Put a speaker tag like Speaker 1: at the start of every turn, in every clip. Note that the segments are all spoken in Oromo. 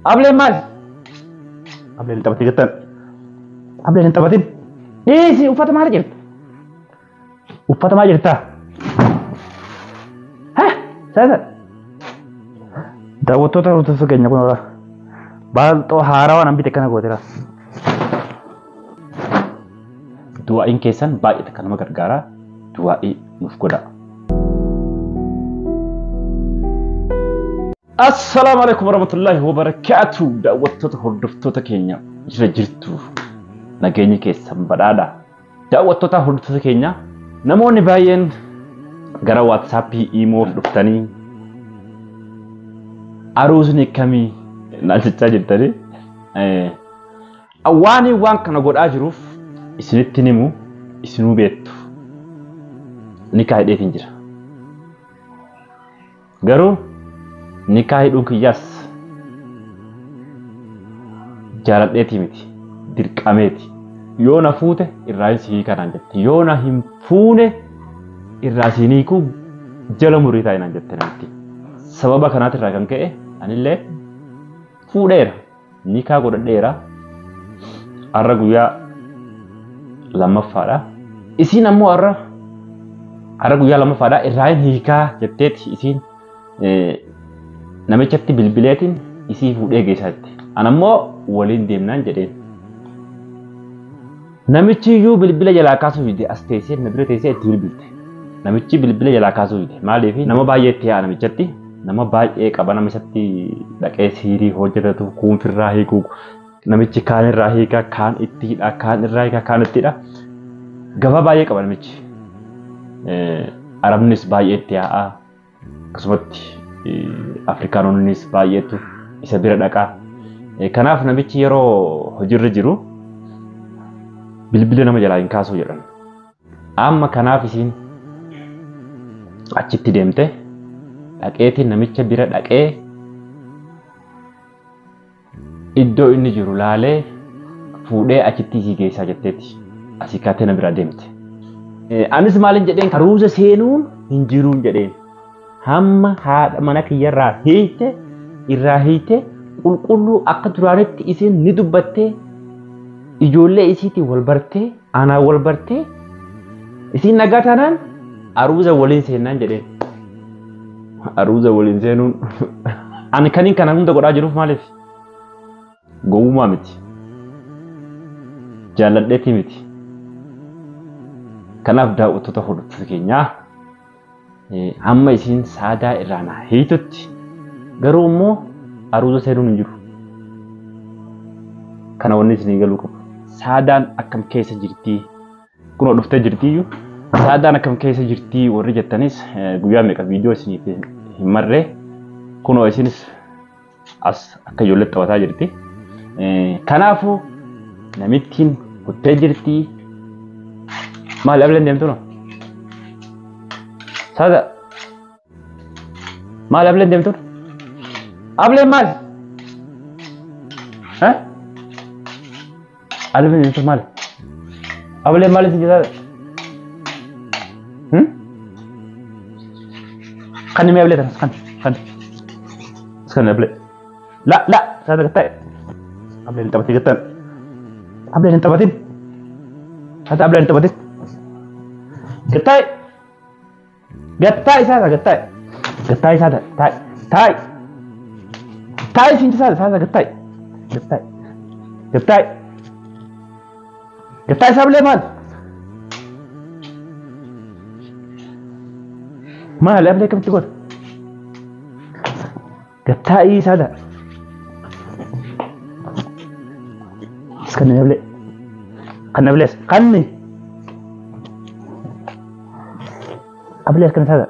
Speaker 1: Ableen maal? Ableen hin taphatin jettan. Ableen hin taphatin. Dhiisi uffata maal jirta? Uffata maal jirta? Ha? Saasa. Daawwattoota hordoftoota keenya kun irraa baalxoo haarawaa nan bite kana gootera. Du'aa'iin keessan baay'ee takka nama gargaara. Du'aa'ii nuuf godha. Assalaamu alaikum warahmatullahi wabarakaatu. Daawwattoota hordoftoota keenya jira jirtu nageenyi keessan badhaadha. Daawwattoota hordoftoota keenya namoonni baay'een gara WhatsAppii Imo dhuftanii aruusni akkamii naan jechaa jirtanii. Waan kana godhaa jiruuf isinitti himu isinuu beektu. Nikaa hidheetiin jira. Garuu nikaa hidhuun kiyyaas jaaladheetii miti, dirqameeti. Yoo na fuute irraa si hiikaa naan jette. Yoo na hin fuune irraa si hiikuu jala murii taa'e naan jette namitti. Sababa kanaatirraa kan ka'e anillee fuudheera. Nikaa godhadheera. Har'a guyyaa lammaffaadha. Isiin ammoo har'a guyyaa lammaffaadha. Irraa hin hiikaa jetteeti isiin namichatti bilbileetiin isii fuudhee geessaa jette. An ammoo waliin deemnaan jedheen. Namichi iyyuu bilbila jalaa kaasuu dide as teessee na bira teessee itti bilbilte. Namichi bilbila jalaa kaasuu dide. Maaliif nama baay'ee itti yaa'a namichatti. Nama baay'ee qaba nama isatti dhaqee siirii hojjetatu kuunfirraa hiikuu namichi kaan irraa hiika kaan itti hidha kaan irraa hiika kaan itti hidha. Gabaa baay'ee qaba namichi. Arabnis baay'ee itti yaa'a. Akkasumatti Afrikaanonnis baay'eetu isa bira dhaqa. Kanaaf namichi yeroo hojiirra jiru bilbila nama jalaa hin kaasuu jedhan. Amma kanaaf isiin achitti deemte dhaqeetiin namicha bira dhaqee iddoo inni jiru laalee fuudhee achitti isii geessaa jetteeti. Asii kaatee na biraa deemte. Anis maalin jedheen aruuza seenuun hin jiruun jedheen. Hamma haadha mana kiyyarraa hiite irraa hiite qulqulluu akka duraanitti isiin ni dubbattee ijoollee isiitiin wal bartee anaa wal bartee isiin nagaa taanaan aruuza waliin seennaan jedheen. Aruuza waliin seenuun ani kaniin kana hunda godhaa jiruuf maaliif? Gowwummaa miti. Jaalladheetii miti. Kanaaf daawwattoota hordoftoota keenyaa hamma isiin saadaa irraa na hiitutti garuu immoo aruuza seenuun hin jiru. Kana wanni isinii galuu qabu. Saadaan akkam keessa jirtii? Kunoo dhuftee jirtiyyuu. Saadaan akkam keessa jirtii warri jettanis guyyaa meeqa viidiyoo isiniif hin marree kunoo isinis as akka ijoollee taphataa jirti. Kanaafuu namittiin kuttee jirtii. Maali ableen deemtu noo? Saada maali ableen deemtu? Ableen maali? Ableen deemtu maali? Ableen maali si jedhaa? Kan mee ablee tanas kan kan kan ablee. La la saada gattaa. Ableen hin taphatin jettan. Ableen hin taphatin. Saada ableen hin taphatin. Gattaa. Gattaa isaa gattaa. Gattaa isaa taa'e taa'e. Taa'e siin saada saada gattaa. Gattaa. Gattaa. Gattaa isaa ablee maal? Maali ablee akkamitti goota? Gattaa'ii isaa ta'a. Kan ablee. Kan ablees. Kanni. Ablee akkana isaa ta'a.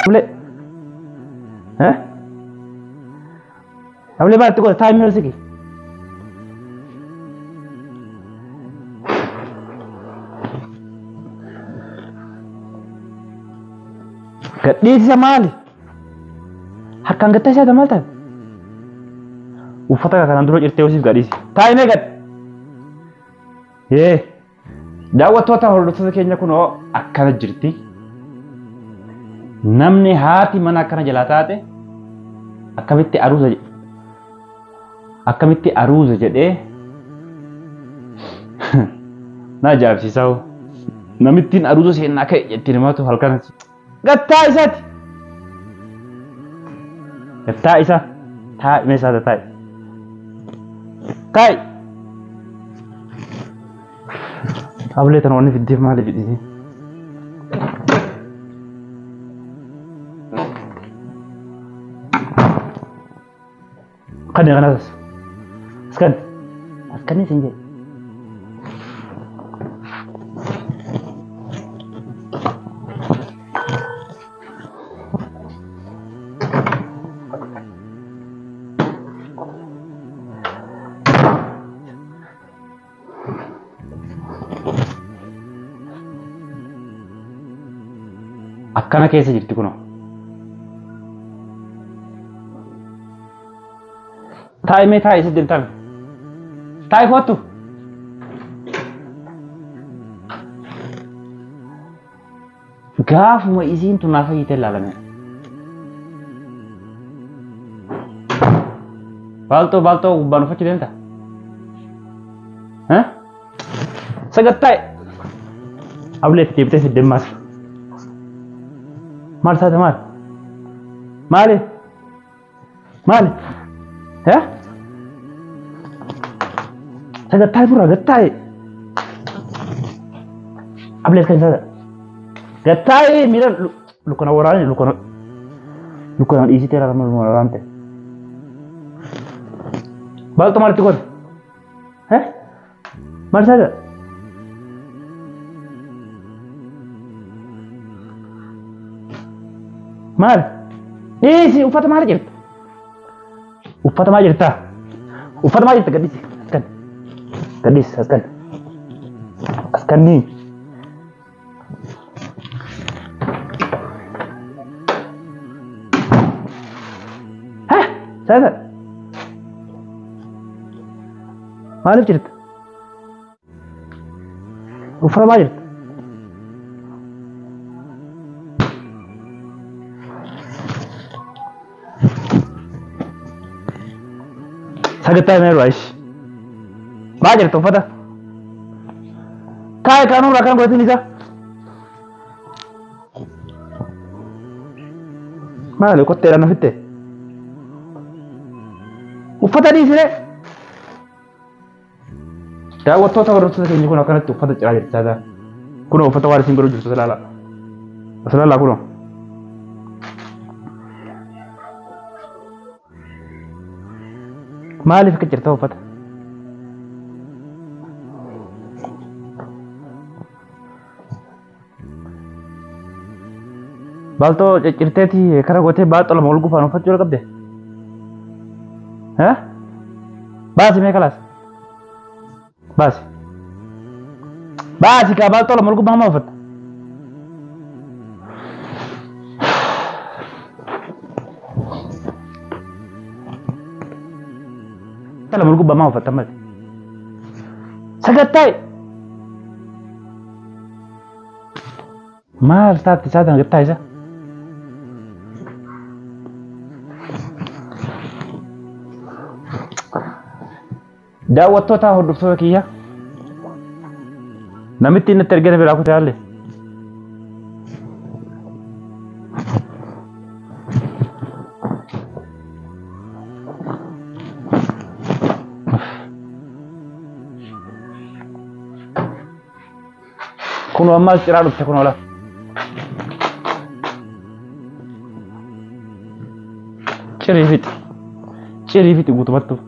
Speaker 1: Ablee. Eh? Ablee maal itti goota? Taa'ii mi'a sigi. Gadhiisisa maali? Harkaan gattaa isaa maal taate? Uffata kanaan dura cirtee hosiif gadhiisi. Taa'ii mee gad. Yee. Daawwattoota hordoftoota keenya kunoo akkana jirti. Namni haati mana akkana jalaa taate akkamitti aruuza akkamitti aruuza jedhee na ajaa'ibsiisaa hoo. Namittiin aruuza seennaa ka'e jetti namatu halkan gattaa isaati. Gattaa isa taa'i mee isaata taa'i. Taa'i. Ablee tana wanni fiddeef maali jedhisi. Kan kanas askan askan sin jedhe. Akkana keessa jirti kunoo. Taa'i mee taa'i sitti taa'i. Taa'i kottu. Gaafuma isiin tun naa fayyite ilaalame. Baaltoo baaltoo gubbaan uffachuu deemta? Sagattaa'i. Ableetti deebitee fiddeen maas. Maal taate maal? Maali? Maali? Sagattaa'i burraa gattaa'i. Ableet kan isaa gattaa'i miila lukkana waraane lukkana lukkana dhiisitee rarama waraante. Baaltoo maalitti goote? Maal taate? Maal? Dhiisi uffata maal jirta? Uffata maal jirta? Uffata maal jirta gadhiisi askan. Gadhiisi askan. Askanni. Ha? Saasa. Maaliif jirta? Uffata maal jirta? Sagattaa meeru aish. Maal jirta uffata? Taa'e kaanuu irraa kan godhatin isa. Maali kotteedhaan na fitte? Uffata dhiisire. Daawwattoota hordoftoota keenya kun akkanatti uffata ciraa jirti saadaa. Kunoo uffata waan isin godhu jirtu ilaala. As ilaalaa kunoo. Maaliif akka jirta uffata? Baaltoo ciccirteeti kara gootee baaltoo lama ol gufaan uffachuu qabde? Baasi mee kalaas. Baasi. Baasi kaa baaltoo lama ol gubbaa hamma uffatta. Lama ol gubbaa hamma uffatta malee. Sagattaa'i. Maal taate isaa tana gattaa isa? Daawwattoota hordoftoota kiyya namitti inni itti ergate biraa kutee haalle. Kunoo ammaas ciraa dhufte kunoo laa. Cirii fixi. Cirii fixi guutumattu.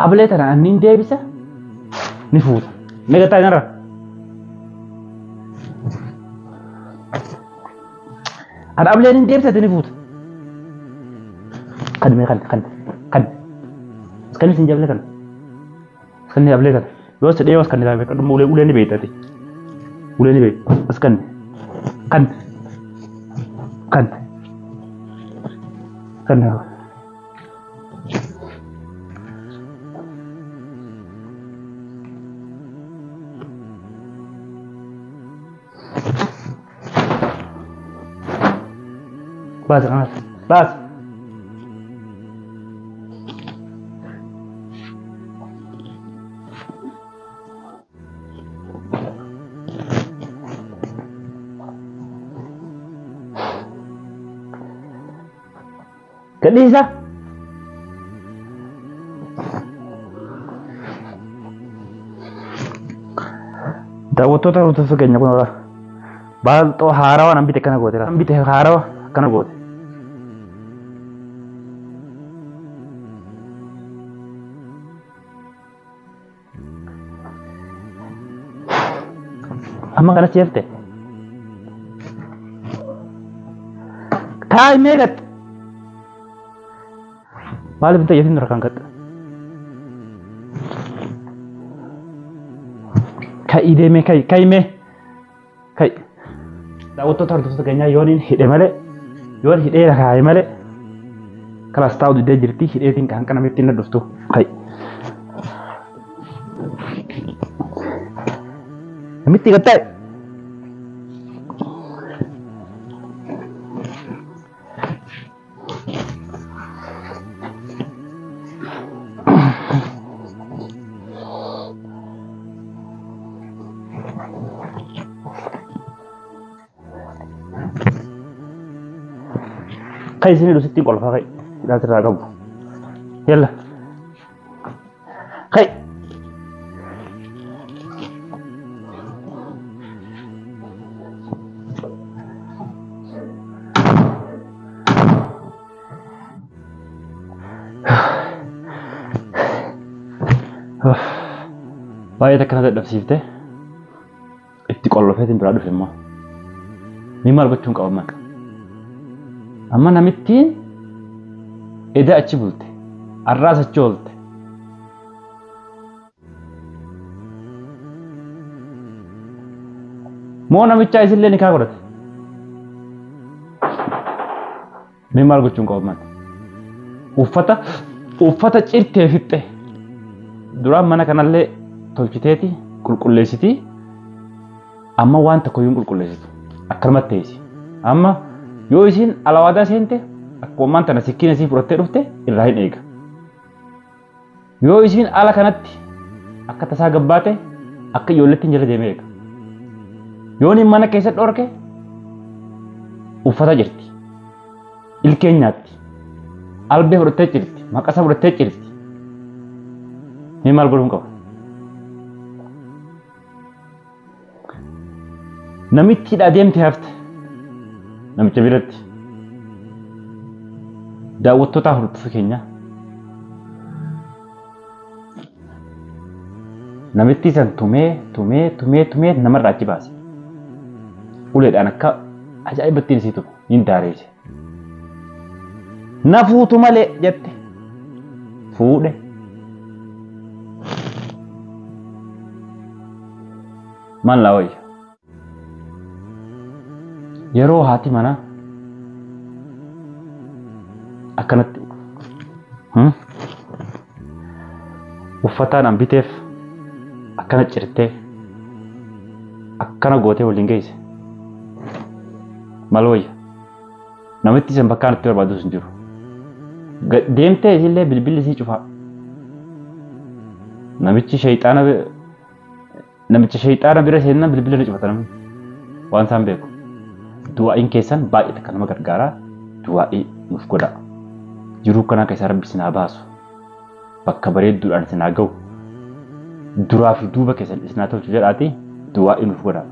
Speaker 1: Ablee tana anniin deebisa ni fuuta. Ni gattaa inarra. An ableen hin deebisa ni fuuta. Kan mee kan kan kan. Askanni sin jablee kan. Askanni ablee kan. Yoo si dhiyoo askanni taa'e dhuma ulee ulee ni beektati. Ulee ni beekta. Askanni. Kan. Kan. Kana. Baas kanas. Baas. Gadhiisa. Daawwattoota hordoftoota keenya kun baalxoo haarawaa nan bite akkana goote. Nan bite haarawaa akkana goote. Amma kanas jeefte. Taa'i meeqatti? Maaliif hin tayyaatin dura kan gadha? Ka'ii deemee ka'i ka'i mee ka'i. Daawwattoota hordoftoota keenyaa yoon hin hidhe malee yoon hidhee kaa'e malee kalaas taa'u didee jirti hidheetiin kan kana mitti hin dhuftu ka'i. Namitti gad taa'e. Kai isin hidhu sittiin qolfaa kai. Hidhaa sirraa qabu. Yalla. Kai. Baay'ee takka na dadhabsiifte. Itti qollofeetiin biraa dhufe immoo. Ni maal gochuun qaba amma? Amma namittiin eda achi bulte. Arraas achi oolte. Moo namichaa isillee nikaa godhate? Mee maal gochuun qaba amma? Uffata uffata cirtee fixxe. Duraan mana kanallee tolchiteeti qulqulleessitii amma waan tokko iyyuu hin qulqulleessitu. Akkanumatti teessi. Amma yoo isiin alawaadaa seente akkuma tana sikkiin isii fudhattee dhufte irraa hin eega. Yoo isiin ala kanatti akka tasaa gabbaate akka ijoolleetti hin jala deemee eega. Yoo inni mana keessa dhorke uffata jirti. Ilkeen nyaatti. Albee fudhattee jirti. Maqasa fudhattee jirti. Mee maal godhuun qaba? Namitti deemte hafte. Namicha biratti. Daawwattoota hordoftoota keenya. Namitti san tumee tumee tumee tumee namarraa achi baase. Uleedhaan akka ajaa'ibatti isii tume hin daareesse. Na fuutu malee jette. Fuudhe. Maal laa wayya? Yeroo haati manaa akkanatti uffataan an biteef akkana cirtee akkana gootee waliin geesse. Maal wayya? Namitti isin bakka itti barbaadus hin jiru. Deemtee isillee bilbilli isii cufaa. Namichi shayxaana namicha shayxaana bira seennan bilbila ni cufata namni. Waan isaan beeku. Du'aa'iin keessan baay'ee takka nama gargaara. Du'aa'ii nuuf godha. Jiruu kanaa keessaa rabbi isin haa baasu. Bakka bareedduudhaan isin haa ga'u. Duraa fi duuba keessan isin haa tolchu jedhaati du'aa'ii nuuf godha.